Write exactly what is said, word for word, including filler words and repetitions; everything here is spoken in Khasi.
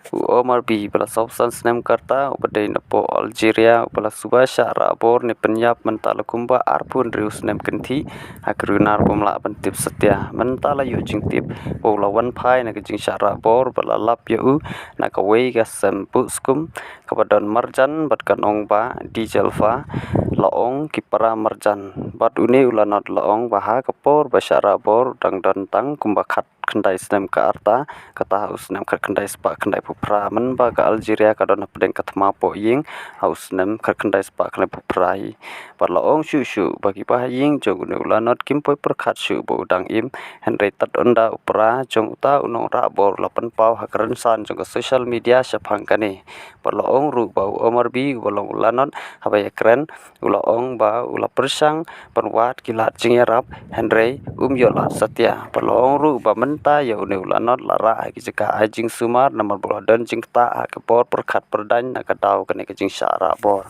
U Omar B, ba la saw san snem ka rta, uba dei napoh Algeria, uba la suba shah rah bor ne pynïap mynta la kumba arphew hynriew snem kynthih, ha ka ri Myanmar bym lah ban tip satia. Mynta la ïoh jingtip ba u la wan phai na ka jingshah rah bor ba la lap ïa u na kawei ka sem buh skum kaba don marjan bad kan ong ba Dijalfa, la ong ki para marjan. Bad une u Lanot la ong ba ha ka por ba shah rah bor dang don tang kumba khat khyndai snem ka rta, kata ha u snem khat khyndai spah khyndaiphew phra, mynba ka Algeria ka don hapdeng ka thma poh ïing ha u snem khat khyndai spah khyndaiphew phra hi. Bad la ong shuh shuh ba ki bahaïing jong une u Lanot kim poi pyrkhat shuh ba u dang im, hynrei tad ynda u para jong uta u nongrah bor la pynpaw ha ka rynsan jong ka social media shaphang kane. Bad la ong ruh ba u Omar B, uba long u Lanot, haba ïakren, u la ong ba u la pyrshang ban wad ki lad jingïarap, hynrei um ïoh lad satia. Bad la ong ruh ba mynta ïa une u Lanot la rah ha ki jaka ai jingsumar namar ba u la don jingktah ha ka bor pyrkhat pyrdaiñ na ka daw kane ka jingshah rah bor.